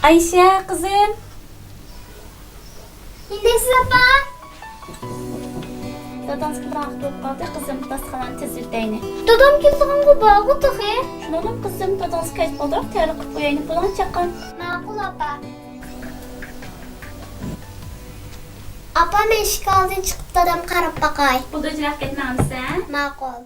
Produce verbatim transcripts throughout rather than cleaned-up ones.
ئايشە، قىزىم. نېمە دەيسىز، ئاپا؟ داداڭىزغا بىر ھەپتە بولۇپ قالدى، قىزىم، داستىخانلارنى تىزىۋېتەيلى. دادام كېلىدىغانغۇ، بارغۇ تېخى. شۇنىڭدىن قىزىم، دادىڭىزغا كەچ قالدۇراق تەييارلىق قىلىپ قويايلى، بولۇڭ چاققان. ماقۇل، ئاپا. ئاپا، مەن ئىشىك ئالدىدىن چىقىپ دادامغا قاراپ باقاي. بولدى، يىراق كەتمەڭ ئەمىسە. ماقۇل.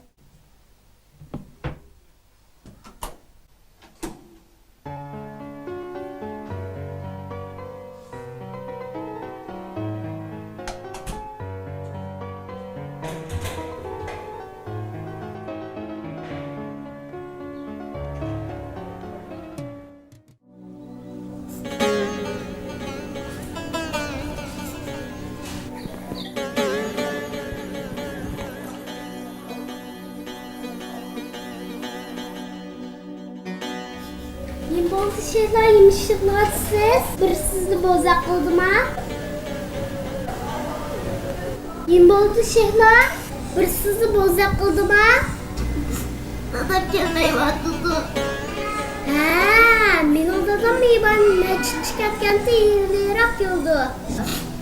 نېمە بولدى شەھلا، يېمىش يىغلاۋاتىسىز؟ بىرسىزلا بوزەك قىلدىما؟ نېمە بولدى شەھلا، بىرسىزلا بوزەك قىلدىما؟ دادام كەلمەيۋاتىدۇ. ھە، مېنىڭ دادام مېھرىبان، مەن چىقىپ كەتكەنتى يېرىراق كېلىدۇ.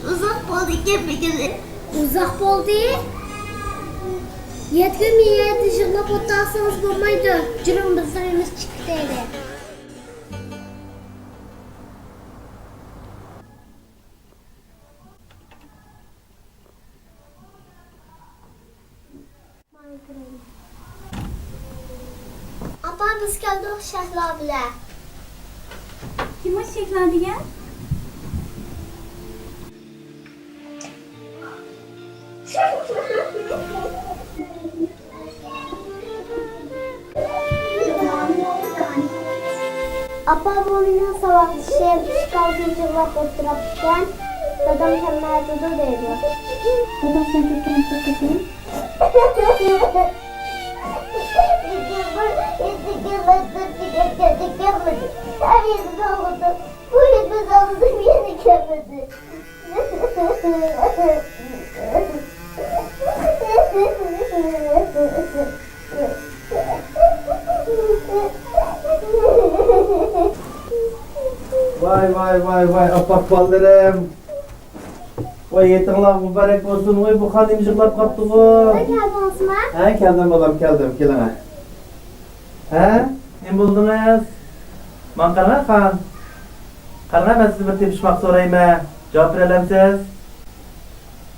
ئۇزاق بولدىكەن بىگۈنى. ئۇزاق بولدى؟ يەتكۈن يەردە يىغلاپ ئولتۇرسىڭىز بولمايدۇ. جۈرۈڭ، بىزنىڭ ئۆيىمىز چىقىپ كېتەيلى. ئاپا، بىز كەلدۇق شەھلا بىلەن. كىم ئۇ شەھلا دېگەن؟ ئاپا، بۇ مېنىڭ ساۋاقدىشىم، ئىشىك ئالدىدا يىغلاپ ئولتۇرۇپتىكەن، دادام كەلمەيۋاتىدۇ دەيدۇ. داداڭ سەن كەتكەن قىزىم. ۋاي، ۋاي، ۋاي، ۋاي، ئاپئاق بالىلىرىم. ۋاي، ھېيتىڭلار مۇبارەك بولسۇن. ۋاي، بۇ خانىم يىغلاپ قاپتىغۇ. سىلەر كەلدىڭىزمۇ؟ ھە، كەلدىم بالام، كەلدىم. كېلىڭە. ھە؟ نېمە بولدىڭىز؟ ماڭا قاراڭە، خان. قاراڭە، مەن سىزدىن بىر تېپىشماق سورايمەن. جاۋاب بېرەلەمسىز؟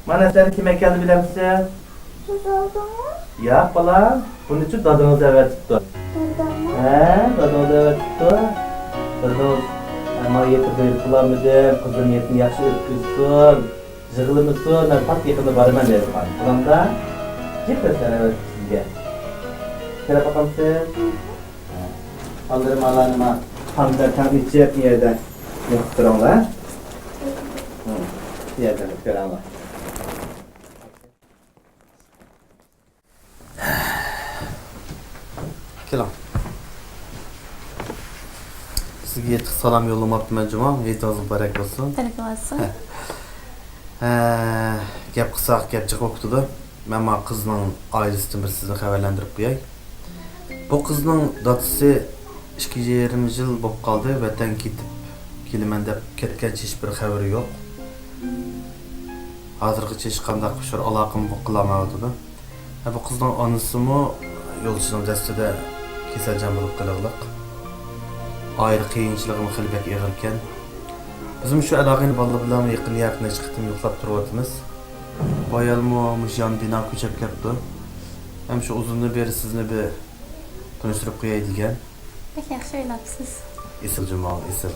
مانا سىلەرنى كىم ئەكەلدى بىلەمسىز؟ سىز ئالدىڭىز؟ ياق، بالام. بۇنىچۇ دادىڭىز ئەۋەتىپتۇ. داداممۇ؟ ھە، دادىڭىز ئەۋەتىپتۇ. دادىڭىز، ئەمما يېتىپ بېرىپ بولالمىدىم. قىزىم يېتىنى ياخشى ئۆتكۈزسۇن. يىغلىمىسۇن، مەن پات يېقىندا بارىمەن دەيدۇ خان. بولامدا؟ جىق بىر سەنەۋەت سىزگە. كېلىپ باقامسىز؟ ھە. بالىلىرىم ئالانىما خان بىلەن تەڭ ئىچىپ، بۇ يەردە نېمە قىلىپ تۇرۇڭلار. ھە. بۇ يەردە نېمە كۆرۈڭلار. كېلىڭ. سىزگە يېتىپ سالام يوللىماپتىمەن جۇمۇ. ھېيتىڭىز مۇبارەك بولسۇن. مۇبارەك بولسۇن. ھە، گەپ قىلساق، گەپ جىق بولۇپ كېتىدۇ. مەن مانا قىزنىڭ ئائىلىسىدىن بىر سىزنى خەۋەرلەندۈرۈپ قوياي. بۇ قىزنىڭ دادىسى ئىككى يېرىم يىل بولۇپ قالدى، ۋەتەنگە كېتىپ كېلىمەن دەپ كەتكەنچە ھېچبىر خەۋىرى يوق. ھازىرغىچە ھېچقانداق ئۇچۇر ئالاقىمۇ قىلالمايۋاتىدۇ. ھە، بۇ قىزنىڭ ئانىسىمۇ يولدىشىنىڭ دەستىدە كېسەلچان بولۇپ قېلىغلىق. ئائىلە قىيىنچىلىقىمۇ خېلى بەك ئېغىركەن. بىزمۇ شۇ ئالاقىنى بالىلار بىلەن يېقىندا يەنە نەچچە قېتىم يوقلاپ تۇرۇۋاتىمىز. بۇ ئايالمۇ مۇشۇ يان بىنا كۆچۈپ كەپتۇ. ھەم شۇ ئۇزۇندىن بېرى سىزنى بىر تونۇشتۇرۇپ قوياي دېگەن. بەك ياخشى ئويلاپسىز. ئېسىل جۇمۇ، ئېسىل.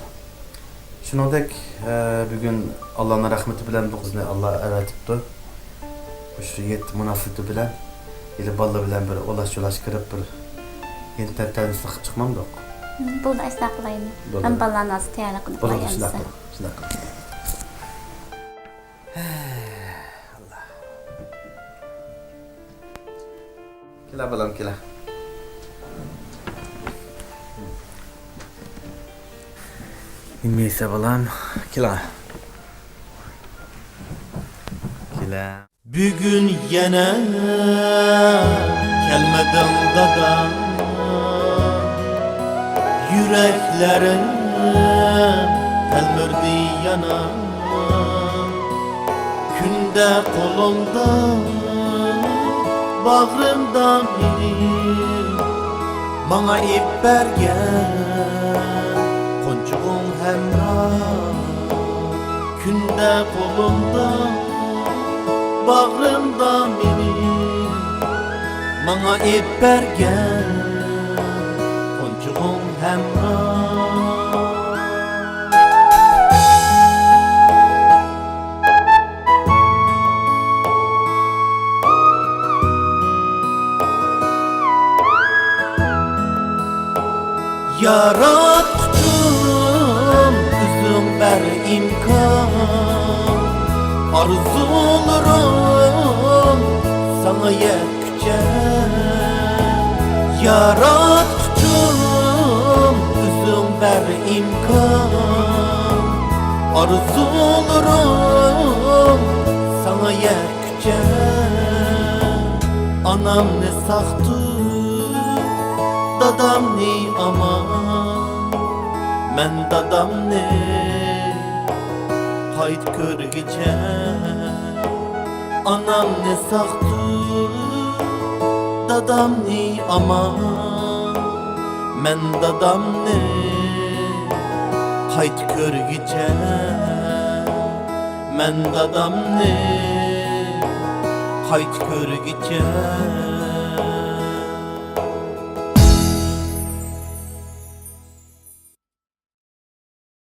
شۇنىڭدەك، ئە، بۈگۈن ئاللانىڭ رەھمىتى بىلەن بۇ قىزنى ئاللا ئەۋەتىپتۇ. مۇشۇ ھېيت مۇناسىۋىتى بىلەن ھېلى بالىلار بىلەن بىر ئۇلاش-چۇلاش كىرىپ، بىر ھېيت تەنتەنىسىنى قىلىپ چىقمامدۇق؟ بولدى، ئاشۇنداق قىلايلى. بولدى. مەن بالىلارنى ھازىر تەييارلىق قىلىپ بولىدۇ، قوياي شۇنداق ئەمىسە. قىل، شۇنداق قىل. ئاللا. كېلە، بالام، كېلە. نېمە يەيسە، بالام؟ كېلە. كېلە. بۈگۈن يەنە كەلمىدىڭ، دادا. يۈرەكلىرىم تەلمۈردى يەنە كۈندە قولۇڭدا، باغرىمدا مېنىڭ ماڭا ئېپ بەرگەن قونچىغۇڭ ھەمراھ. كۈندە قولۇمدا، باغرىمدا مېنىڭ ماڭا ئېپ بەرگەن قونچىغۇڭ ھەمراھ. ياراتقۇچۇم، ئۆزۈڭ بەر ئىمكان، ئارزۇلىرىم ساڭا يەتكۈچە. ياراتقۇچۇم، ئۆزۈڭ بەر ئىمكان، ئارزۇلىرىم ساڭا يەتكۈچە. ئانامنى ساق تۇت، دادامنى ئامان، مەن دادامنى قايتا كۆرگۈچە. ئانامنى ساق تۇت، دادامنى ئامان، مەن دادامنى قايتا كۆرگۈچە. مەن دادامنى قايتا كۆرگۈچە.